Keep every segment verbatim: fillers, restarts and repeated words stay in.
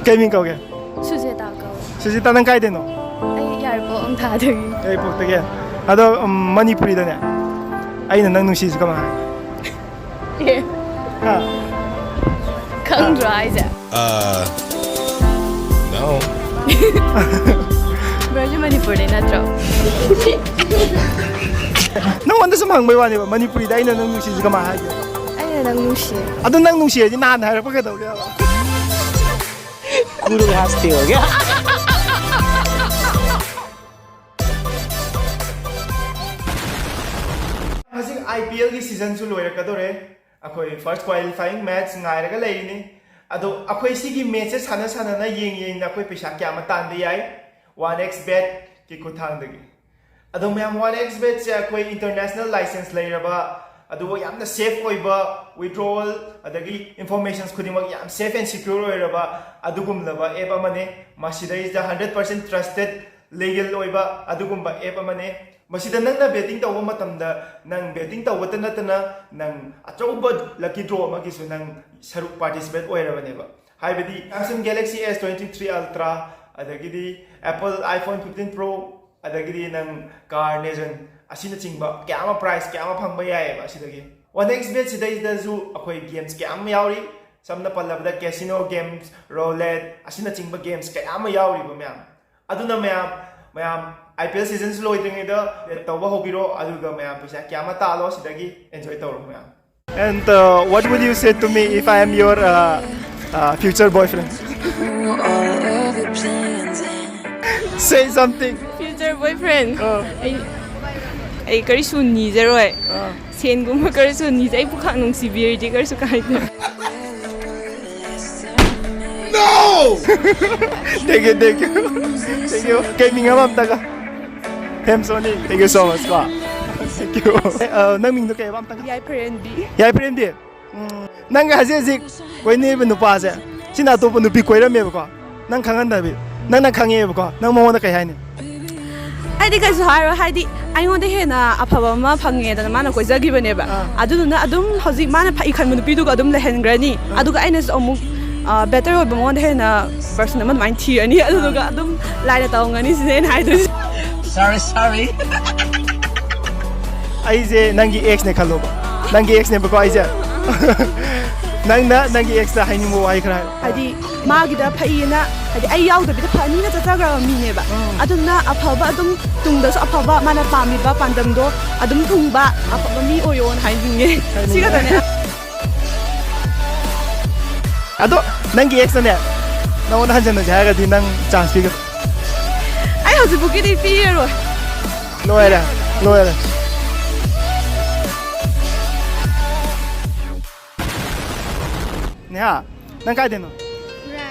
ꯀꯩ ꯃꯤꯡ ꯀꯧꯒꯦ? ꯁꯨꯖꯦꯇꯥ ꯀꯧ꯫ ꯁꯨꯖꯤꯇꯥ, ꯅꯪ ꯀꯥꯏꯗꯩꯅꯣ? ꯑꯩ ꯌꯥꯏꯔꯤꯄꯣꯛ ꯂꯝꯊꯥꯗꯒꯤ꯫ ꯌꯥꯏꯔꯤꯄꯣꯛꯇꯒꯤ꯫ ꯑꯗꯣ ꯎꯝ, ꯃꯅꯤꯄꯨꯔꯤꯗꯅꯦ, "ꯑꯩꯅ ꯅꯪ ꯅꯨꯡꯁꯤꯁꯤ" ꯀꯃꯥꯏ ꯍꯥꯏ? ꯑꯦ, ꯍꯥ? ꯈꯪꯗ꯭ꯔꯣ ꯍꯥꯏꯁꯦ? Uh, no. ꯕ꯭ꯔꯣꯁꯦ ꯃꯅꯤꯄꯨꯔꯗꯩ ꯅꯠꯇ꯭ꯔꯣ? ꯅꯪꯉꯣꯟꯗ ꯁꯨꯝ ꯍꯪꯕꯩ ꯋꯥꯅꯦꯕ, ꯃꯅꯤꯄꯨꯔꯤꯗ "ꯑꯩꯅ ꯅꯪ ꯅꯨꯡꯁꯤꯁꯤ" ꯀꯃꯥꯏ ꯍꯥꯏꯒꯦ? ꯑꯩꯅ ꯅꯪ ꯅꯨꯡꯁꯤ꯫ ꯑꯗꯣ ꯅꯪ ꯅꯨꯡꯁꯤꯔꯗꯤ ꯅꯍꯥꯟ ꯍꯥꯏꯔꯛꯄ ꯀꯩꯗꯧꯒꯦꯕ? Guru has failed. ꯍꯧꯖꯤꯛ ꯑꯥꯏ ꯄꯤ ꯑꯦꯜꯒꯤ ꯁꯤꯖꯟꯁꯨ ꯂꯣꯏꯔꯛꯀꯗꯧꯔꯦ꯫ ꯑꯩꯈꯣꯏ ꯐꯥꯔꯁ ꯀ꯭ꯋꯥꯂꯤꯐꯥꯏꯌꯤꯡ ꯃꯦꯠꯆ ꯉꯥꯏꯔꯒ ꯂꯩꯔꯤꯅꯤ꯫ ꯑꯗꯣ ꯑꯩꯈꯣꯏ ꯁꯤꯒꯤ ꯃꯦꯠꯆꯁꯦ ꯁꯥꯟꯅ ꯁꯥꯟꯅꯅ, ꯌꯦꯡ ꯌꯦꯡꯅ ꯑꯩꯈꯣꯏ ꯄꯩꯁꯥ ꯀꯌꯥ ꯑꯃ ꯇꯥꯟꯕ ꯌꯥꯏ, ꯋꯥꯟ ꯑꯦꯛꯁ ꯕꯦꯠꯀꯤ ꯈꯨꯠꯊꯥꯡꯗꯒꯤ꯫ ꯑꯗꯣ ꯃꯌꯥꯝ, ꯋꯥꯟ ꯑꯦꯛꯁ ꯕꯦꯠꯁꯦ ꯑꯩꯈꯣꯏ ꯏꯟꯇꯔꯅꯦꯁꯅꯦꯜ ꯂꯥꯏꯁꯦꯟꯁ ꯂꯩꯔꯕ, ꯑꯗꯨꯒ ꯌꯥꯝꯅ ꯁꯦꯐ ꯑꯣꯏꯕ, ꯋꯤꯗ꯭ꯔꯣꯋꯦꯜ ꯑꯗꯒꯤ ꯏꯟꯐꯣꯔꯃꯦꯁꯟꯁ ꯈꯨꯗꯤꯡꯃꯛ ꯌꯥꯝ ꯁꯦꯐ ꯑꯦꯟ ꯁꯤꯀ꯭ꯌꯣꯔ ꯑꯣꯏꯔꯕ, ꯑꯗꯨꯒꯨꯝꯂꯕ ꯑꯦꯞ ꯑꯃꯅꯤ꯫ ꯃꯁꯤꯗꯩꯁꯤꯗ ꯍꯟꯗ꯭ꯔꯦꯠ ꯄꯥꯔꯁꯦꯟ ꯇ꯭ꯔꯁꯇꯦꯠ, ꯂꯤꯒꯦꯜ ꯑꯣꯏꯕ ꯑꯗꯨꯒꯨꯝꯕ ꯑꯦꯞ ꯑꯃꯅꯤ꯫ ꯃꯁꯤꯗ ꯅꯪꯅ ꯕꯦꯇꯤꯡ ꯇꯧꯕ ꯃꯇꯝꯗ, ꯅꯪ ꯕꯦꯇꯤꯡ ꯇꯧꯕꯇ ꯅꯠꯇꯅ, ꯅꯪ ꯑꯆꯧꯕ ꯂꯛꯀꯤ ꯗ꯭ꯔꯣ ꯑꯃꯒꯤꯁꯨ ꯅꯪ ꯁꯔꯨꯛ, ꯄꯥꯔꯇꯤꯁꯤꯄꯦꯠ ꯑꯣꯏꯔꯕꯅꯦꯕ꯫ ꯍꯥꯏꯕꯗꯤ Samsung Galaxy S twenty three Ultra, ꯑꯗꯒꯤꯗꯤ Apple iPhone fifteen Pro, ꯑꯗꯒꯤꯗꯤ ꯅꯪ ꯀꯥꯔ, ꯅꯦꯖꯟ ꯑꯁꯤꯅꯆꯤꯡꯕ ꯀꯌꯥ ꯑꯃ, ꯄ꯭ꯔꯥꯏꯖ ꯀꯌꯥ ꯑꯃ ꯐꯪꯕ ꯌꯥꯏꯑꯕ ꯑꯁꯤꯗꯒꯤ꯫ ꯋꯥꯟ ꯑꯦꯛꯁ ꯕꯦꯠ ꯁꯤꯗꯩꯗꯁꯨ ꯑꯩꯈꯣꯏ ꯒꯦꯝꯁ ꯀꯌꯥ ꯑꯃ ꯌꯥꯎꯔꯤ꯫ ꯁꯝꯅ ꯄꯜꯂꯕꯗ casino games, roulette ꯑꯁꯤꯅꯆꯤꯡꯕ ꯒꯦꯝꯁ ꯀꯌꯥ ꯑꯃ ꯌꯥꯎꯔꯤꯕ ꯃꯌꯥꯝ꯫ ꯑꯗꯨꯅ ꯃꯌꯥꯝ, ꯃꯌꯥꯝ, ꯑꯥꯏ ꯄꯤ ꯑꯦꯜ ꯁꯤꯖꯟꯁꯨ ꯂꯣꯏꯗ꯭ꯔꯤꯉꯩꯗ ꯕꯦꯠ ꯇꯧꯕ ꯍꯧꯕꯤꯔꯣ, ꯑꯗꯨꯒ ꯃꯌꯥꯝ ꯄꯩꯁꯥ ꯀꯌꯥ ꯑꯃ ꯇꯥꯜꯂꯣ, ꯁꯤꯗꯒꯤ ꯑꯦꯟꯖꯣꯏ ꯇꯧꯔꯣ ꯃꯌꯥꯝ꯫ And uh, what would you say to me if I am your uh, uh, future boyfriend? Say something. Future boyfriend? Uh, ꯑꯩ, ꯑꯩ ꯀꯔꯤꯁꯨ ꯅꯤꯖꯔꯣꯏ꯫ uh. ꯁꯦꯟꯒꯨꯝꯕ ꯀꯔꯤꯁꯨ ꯅꯤꯖ-, ꯑꯩꯕꯨ ꯈꯛ ꯅꯨꯡꯁꯤꯕꯤꯔꯗꯤ ꯀꯔꯤꯁꯨ ꯀꯥꯏꯗꯦ꯫ Thank you, thank you. Thank you. ꯀꯩ ꯃꯤꯡ ꯑꯃ ꯑꯝꯇꯒ? ꯐꯦꯝꯁꯣꯅꯤ, thank you so much ꯀꯣ꯫ Thank you. ꯑꯦ, ꯑ, ꯅꯪ ꯃꯤꯡꯗꯣ ꯀꯩ ꯍꯥꯏꯕ ꯑꯝꯇꯒ? ꯌꯥꯏꯐꯔꯦꯟꯕꯤ꯫ ꯌꯥꯏꯐꯔꯦꯝꯕꯤ꯫ ꯎꯝ, ꯅꯪꯒ ꯍꯧꯖꯤꯛ ꯍꯧꯖꯤꯛ ꯀꯣꯏꯅꯔꯤꯕ ꯅꯨꯄꯥꯁꯦ, ꯁꯤꯅ ꯑꯇꯣꯞꯄ ꯅꯨꯄꯤ ꯀꯣꯏꯔꯝꯃꯦꯕꯀꯣ, ꯅꯪ ꯈꯪꯍꯟꯗꯕꯤ, ꯅꯪꯅ ꯈꯪꯉꯦꯕꯀꯣ, ꯅꯪ ꯃꯉꯣꯟꯗ ꯀꯩ ꯍꯥꯏꯅꯤ? ꯑꯩꯗꯤ ꯀꯩꯁꯨ ꯍꯥꯏꯔꯣꯏ, ꯍꯥꯏꯗꯤ ꯑꯩꯉꯣꯟꯗ ꯍꯦꯟꯅ ꯑꯐꯕ ꯑꯃ ꯐꯪꯉꯦꯗꯅ ꯃꯥꯅ ꯀꯣꯏꯖꯈꯤꯕꯅꯦꯕ꯫ ꯑꯥ꯫ ꯑꯗꯨꯗꯨꯅ ꯑꯗꯨꯝ ꯍꯧꯖꯤꯛ ꯃꯥꯅ ꯐ-, ꯏꯈꯟꯕ ꯅꯨꯄꯤꯗꯨꯒ ꯑꯗꯨꯝ ꯂꯩꯍꯟꯈ꯭ꯔꯅꯤ꯫ ꯑꯗꯨꯒ ꯑꯩꯅꯁꯨ ꯑꯃꯨꯛ ꯕꯦꯇꯔ ꯑꯣꯏꯕ ꯃꯉꯣꯟꯗ ꯍꯦꯟꯅ ꯄꯔꯁꯟ ꯑꯃ ꯑꯗꯨꯃꯥꯏꯅ ꯊꯤꯔꯅꯤ, ꯑꯗꯨꯗꯨꯒ ꯑꯗꯨꯝ ꯂꯥꯏꯅ ꯇꯧꯔꯝꯒꯅꯤ ꯁꯤꯅꯦ ꯑꯩꯅ ꯍꯥꯏꯗꯣꯏꯁꯦ꯫ Sorry, sorry. ꯑꯩꯁꯦ ꯅꯪꯒꯤ ꯑꯦꯛꯁꯅꯦ ꯈꯜꯂꯣꯕ꯫ ꯅꯪꯒꯤ ꯑꯦꯛꯁꯅꯦꯕꯀꯣ ꯑꯩꯁꯦ꯫ ꯅꯪꯅ ꯅꯪꯒꯤ ꯑꯦꯛꯁꯇ ꯍꯥꯏꯅꯤꯡꯕ ꯋꯥꯍꯩ ꯈꯔ ꯍꯥꯏꯔꯣ꯫ ꯍꯥꯏꯗꯤ ꯃꯥꯒꯤꯗ ꯐꯩꯌꯦꯅ, ꯍꯥꯏꯗꯤ ꯑꯩ ꯌꯥꯎꯗꯕꯤꯗ ꯐꯅꯤꯅ ꯆꯠꯆꯈ꯭ꯔꯕ ꯃꯤꯅꯦꯕ꯫ ꯑꯗꯨꯅ ꯑꯐꯕ ꯑꯗꯨꯝ, ꯇꯨꯡꯗꯁꯨ ꯑꯐꯕ, ꯃꯥꯅ ꯄꯥꯝꯃꯤꯕ ꯄꯥꯟꯗꯝꯗꯣ ꯑꯗꯨꯝ ꯊꯨꯡꯕ ꯑꯐꯕ ꯃꯤ ꯑꯣꯏꯌꯣꯅ ꯍꯥꯏꯅꯤꯡꯉꯦ꯫ ꯁꯤ ꯈꯛꯇꯅꯦ꯫ ꯑꯗꯣ ꯅꯪꯒꯤ ꯑꯦꯛꯁꯇꯅꯦ ꯅꯉꯣꯟꯗ ꯍꯟꯖꯟꯅꯁꯦ ꯍꯥꯏꯔꯒꯗꯤ ꯅꯪ ꯆꯥꯟꯁ ꯄꯤꯒꯗ꯭ꯔꯣ? ꯑꯩ ꯍꯧꯖꯤꯛꯐꯥꯎꯒꯤꯗꯤ ꯄꯤꯔꯔꯣꯏ꯫ ꯂꯣꯏꯔꯦ, ꯂꯣꯏꯔꯦ꯫ ꯅꯦꯍꯥ, ꯅꯪ ꯀꯥꯏꯗꯩꯅꯣ?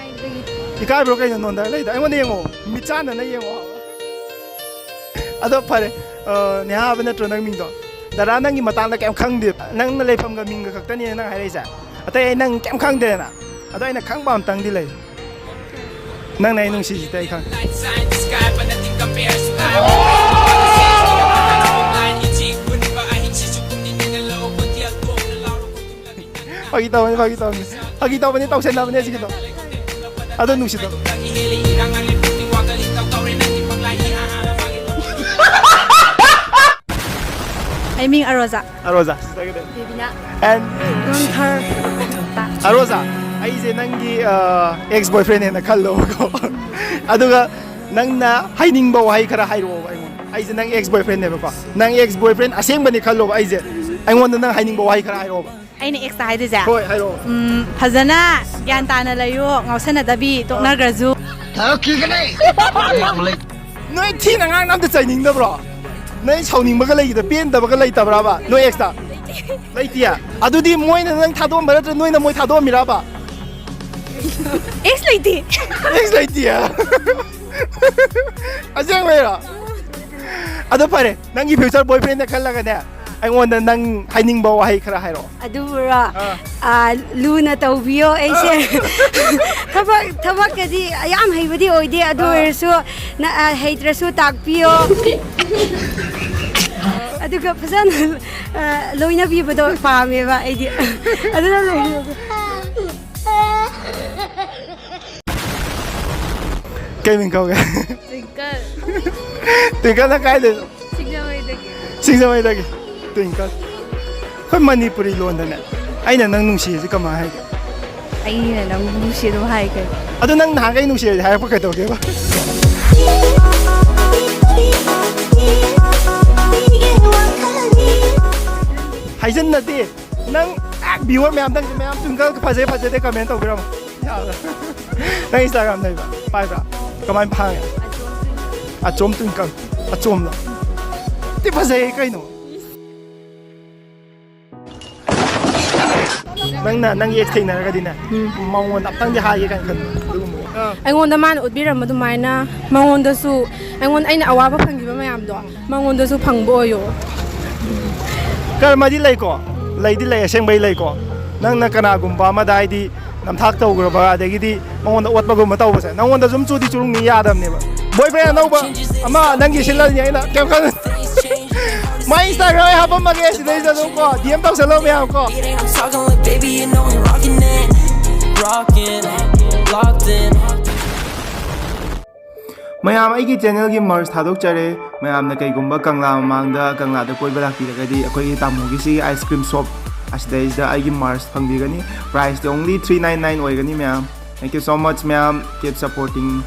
ꯏꯀꯥꯏꯕ꯭ꯔꯣ ꯀꯩꯅꯣ ꯅꯣꯟꯗꯔ ꯂꯩꯗꯣ? ꯑꯩꯉꯣꯟꯗ ꯌꯦꯡꯉꯣ, ꯃꯤꯠ ꯆꯥꯟꯅꯅ ꯌꯦꯡꯉꯣ꯫ ꯑꯗꯣ ꯐꯔꯦ, ꯑ, ꯅꯦꯍꯥ ꯍꯥꯏꯕ ꯅꯠꯇ꯭ꯔꯣ ꯅꯪ ꯃꯤꯡꯗꯣ? ꯗꯗꯥ ꯅꯪꯒꯤ ꯃꯇꯥꯡꯗ ꯀꯩꯝ ꯈꯪꯗꯦ꯫ ꯅꯪꯅ ꯂꯩꯐꯝꯒ ꯃꯤꯡꯒ ꯈꯛꯇꯅꯦ ꯅꯪ ꯍꯥꯏꯔꯛꯏꯁꯦ꯫ ꯑꯇꯩ ꯑꯩ ꯅꯪ ꯀꯩꯝ ꯈꯪꯗꯦꯅ꯫ ꯑꯗꯣ ꯑꯩꯅ ꯈꯪꯕ ꯑꯝꯇꯪꯗꯤ ꯂꯩ꯫ ꯅꯪꯅ ꯑꯩ ꯅꯨꯡꯁꯤꯁꯤꯗꯤ ꯑꯩ ꯈꯪꯉꯦ꯫ ꯐꯥꯒꯤ ꯇꯧꯕꯅꯤ, ꯐꯥꯒꯤ ꯇꯧꯕꯅꯤ꯫ ꯐꯥꯒꯤ ꯇꯧꯕꯅꯤ, ꯇꯧꯁꯟꯅꯕꯅꯦ ꯁꯤꯒꯤꯗꯣ꯫ ꯑꯗꯣ ꯅꯨꯡꯁꯤꯗꯕ꯫ ꯑꯩ ꯃꯤꯡ ꯑꯔꯣꯖꯥ꯫ ꯑꯔꯣꯖꯥ, sister ꯒꯤꯗꯤ? ꯕꯦꯕꯤꯅꯥ꯫ And ꯗꯣꯟ ꯊꯔ꯫ ꯑꯔꯣꯖꯥ, ꯑꯩꯁꯦ ꯅꯪꯒꯤ ꯑꯦꯛꯁ ꯕꯣꯏ ꯐ꯭ꯔꯦꯟꯅꯦꯅ ꯈꯜꯂꯣꯕꯀꯣ꯫ ꯑꯗꯨꯒ ꯅꯪꯅ ꯍꯥꯏꯅꯤꯡꯕ ꯋꯥꯍꯩ ꯈꯔ ꯍꯥꯏꯔꯛꯑꯣꯕ ꯑꯩꯉꯣꯟꯗ꯫ ꯑꯩꯁꯦ ꯅꯪ ꯑꯦꯛꯁ ꯕꯣꯏ ꯐ꯭ꯔꯦꯟꯅꯦꯕꯀꯣ꯫ ꯅꯪ ꯑꯦꯛꯁ ꯕꯣꯏ ꯐ꯭ꯔꯦꯟ ꯑꯁꯦꯡꯕꯅꯤ ꯈꯜꯂꯣꯕ ꯑꯩꯁꯦ꯫ ꯑꯩꯉꯣꯟꯗ ꯅꯪ ꯍꯥꯏꯅꯤꯡꯕ ꯋꯥꯍꯩ ꯈꯔ ꯍꯥꯏꯔꯛꯑꯣꯕ꯫ ꯑꯩꯅ ꯑꯦꯛꯁꯇ ꯍꯥꯏꯗꯣꯏꯁꯦ꯫ ꯍꯣꯏ, ꯍꯥꯏꯔꯛꯑꯣ꯫ ꯎꯝ, ꯐꯖꯅ ꯒ꯭ꯌꯥꯟ ꯇꯥꯅ ꯂꯩꯌꯨ, ꯉꯥꯎꯁꯟꯅꯗꯕꯤ, ꯇꯣꯛꯅꯈ꯭ꯔꯁꯨ꯫ ꯅꯣꯏ ꯊꯤꯅ ꯉꯥꯡꯅ ꯑꯝꯇ ꯆꯩꯅꯤꯡꯗꯕ꯭ꯔꯣ? ꯅꯣꯏ ꯁꯥꯎꯅꯤꯡꯕꯒ ꯂꯩꯈꯤꯗ, ꯄꯦꯟꯗꯕꯒ ꯂꯩꯇꯕ꯭ꯔꯕ ꯅꯣꯏ ꯑꯦꯛꯁꯇ? ꯂꯩꯇꯤꯌꯦ꯫ ꯑꯗꯨꯗꯤ ꯃꯣꯏꯅ ꯅꯪ ꯊꯥꯗꯣꯛꯑꯝꯕ ꯅꯠꯇ꯭ꯔ ꯅꯣꯏꯅ ꯃꯣꯏ ꯊꯥꯗꯣꯛꯑꯝꯃꯤꯔꯕ? ꯑꯦꯛꯁ ꯂꯩꯇꯦ꯫ ꯑꯦꯛꯁ ꯂꯩꯇꯤꯌꯦ꯫ ꯑꯁꯦꯡꯕꯩꯔꯣ? ꯑꯗꯣ ꯐꯔꯦ, ꯅꯪꯒꯤ ꯐ꯭ꯌꯨꯆꯔ ꯕꯣꯏ ꯐ꯭ꯔꯦꯟꯗ ꯈꯜꯂꯒꯅꯦ, ꯑꯩꯉꯣꯟꯗ ꯅꯪ ꯍꯥꯏꯅꯤꯡꯕ ꯋꯥꯍꯩ ꯈꯔ ꯍꯥꯏꯔꯛꯑꯣ꯫ ꯑꯗꯨꯕꯨꯔꯣ? ꯑꯥ, ꯂꯨꯅ ꯇꯧꯕꯤꯌꯣ ꯑꯩꯁꯦ꯫ ꯊꯕꯛ ꯊꯕꯛꯀꯗꯤ ꯌꯥꯝ ꯍꯩꯕꯗꯤ ꯑꯣꯏꯗꯦ, ꯑꯗꯨ ꯑꯣꯏꯔꯁꯨ ꯅ- ꯑꯥ, ꯍꯩꯇ꯭ꯔꯁꯨ ꯇꯥꯛꯄꯤꯌꯣ꯫ ꯑꯗꯨꯒ ꯐꯖꯅ ꯑꯥ, ꯂꯣꯏꯅꯕꯤꯕꯗꯣ ꯄꯥꯝꯃꯦꯕ ꯑꯩꯗꯤ꯫ ꯑꯗꯨꯅ ꯂꯣꯏꯅꯕꯤꯌꯣ꯫ ꯀꯩ ꯃꯤꯡ ꯀꯧꯒꯦ? Twinkle. Twinkle, ꯅꯪ ꯀꯥꯏꯗꯩꯅꯣ? ꯁꯤꯡꯖꯃꯩꯗꯒꯤ. ꯁꯤꯡꯖꯃꯩꯗꯒꯤ꯫ Twinkle, ꯑꯩꯈꯣꯏ ꯃꯅꯤꯄꯨꯔꯤ ꯂꯣꯟꯗꯅꯦ ꯑꯩꯅ ꯅꯪ ꯅꯨꯡꯁꯤꯁꯦ ꯀꯃꯥꯏꯅ ꯍꯥꯏꯒꯦ? ꯑꯩꯅ ꯅꯪꯕꯨ ꯅꯨꯡꯁꯤ ꯑꯗꯨꯝ ꯍꯥꯏꯈ꯭ꯔꯦ. ꯑꯗꯣ ꯅꯪ ꯅꯍꯥꯟꯈꯩ ꯅꯨꯡꯁꯤꯔꯗꯤ ꯍꯥꯏꯔꯛꯄ ꯀꯩꯗꯧꯒꯦꯕ? ꯍꯥꯏꯖꯤꯟꯅꯗꯦ. ꯅꯪ viewer ꯃꯌꯥꯝꯗꯪꯁꯦ ꯃꯌꯥꯝ Twinkle ꯐꯖꯩ ꯐꯖꯗꯦ comment ꯇꯧꯕꯤꯔꯝꯃꯣ. ꯌꯥꯕ꯭ꯔꯥ? ꯅꯪ Instagram ꯂꯩꯕ꯭ꯔꯥ? ꯄꯥꯏꯕ꯭ꯔꯥ? ꯀꯃꯥꯏꯅ ꯍꯥꯡꯉꯦ? ꯑꯆꯣꯝ Twinkle. ꯑꯆꯣꯝꯂꯣ? ꯇꯤ ꯐꯖꯩ ꯀꯩꯅꯣ. ꯅꯪꯅ ꯅꯪ ex ꯊꯦꯡꯅꯔꯒꯗꯤꯅꯦ, ꯃꯉꯣꯟꯗ ꯑꯝꯇꯪꯗꯤ ꯍꯥꯏꯒꯦ ꯀꯥꯏꯅ ꯈꯟꯕ ꯑꯗꯨꯒꯨꯝꯕ. ꯑꯩꯉꯣꯟꯗ ꯃꯥꯅ ꯎꯠꯄꯤꯔꯝꯕ ꯑꯗꯨꯃꯥꯏꯅ ꯃꯉꯣꯟꯗꯁꯨ, ꯑꯩꯉꯣꯟꯗ, ꯑꯩꯅ ꯑꯋꯥꯕ ꯐꯪꯈꯤꯕ ꯃꯌꯥꯝꯗꯣ ꯃꯉꯣꯟꯗꯁꯨ ꯐꯪꯕ ꯑꯣꯏꯌꯣ. ꯀꯔꯃꯗꯤ ꯂꯩꯀꯣ, ꯂꯩꯗꯤ ꯂꯩ, ꯑꯁꯦꯡꯕꯩ ꯂꯩꯀꯣ. ꯅꯪꯅ ꯀꯅꯥꯒꯨꯝꯕ ꯑꯃꯗ ꯍꯥꯏꯗꯤ ꯅꯝꯊꯥꯛ ꯇꯧꯈ꯭ꯔꯕ, ꯑꯗꯒꯤꯗꯤ ꯃꯉꯣꯟꯗ ꯑꯣꯠꯄꯒꯨꯝꯕ ꯇꯧꯕꯁꯦ, ꯅꯉꯣꯟꯗ ꯁꯨꯝ ꯆꯨꯗꯤ ꯆꯨꯔꯨꯡꯅꯤ, ꯌꯥꯗꯕꯅꯦꯕ. Boyfriend ꯑꯅꯧꯕ ꯑꯃ ꯅꯪꯒꯤ ꯁꯤꯜꯂꯅꯤ, ꯑꯩꯅ ꯀꯩꯝ ꯈꯜꯂꯨ. My Instagram ꯑꯩ ꯍꯥꯞꯄꯝꯃꯒꯦ, ꯁꯤꯗꯩꯁꯤꯗ ꯑꯗꯨꯝ ꯀꯣ DM ꯇꯧꯁꯜꯂꯣ ꯃꯌꯥꯝ ꯀꯣ. I'm talking like, baby, you know I'm rocking it. Rocking, locked in. ꯃꯌꯥꯝ, ꯑꯩꯒꯤ channelꯒꯤ merch ꯊꯥꯗꯣꯛꯆꯔꯦ. ꯃꯌꯥꯝꯅ ꯀꯩꯒꯨꯝꯕ ꯀꯪꯂꯥ ꯃꯃꯥꯡꯗ, ꯀꯪꯂꯥꯗ ꯀꯣꯏꯕ ꯂꯥꯛꯄꯤꯔꯒꯗꯤ ꯑꯩꯈꯣꯏꯒꯤ ꯇꯥꯃꯣꯒꯤ ꯁꯤꯒꯤ ice cream shop ꯑꯁꯤꯗꯩꯁꯤꯗ ꯑꯩꯒꯤ merch ꯐꯪꯕꯤꯒꯅꯤ. Priceꯇꯤ only three nine nine ꯑꯣꯏꯒꯅꯤ ꯃꯌꯥꯝ. Thank you so much ꯃꯌꯥꯝ, keep supporting.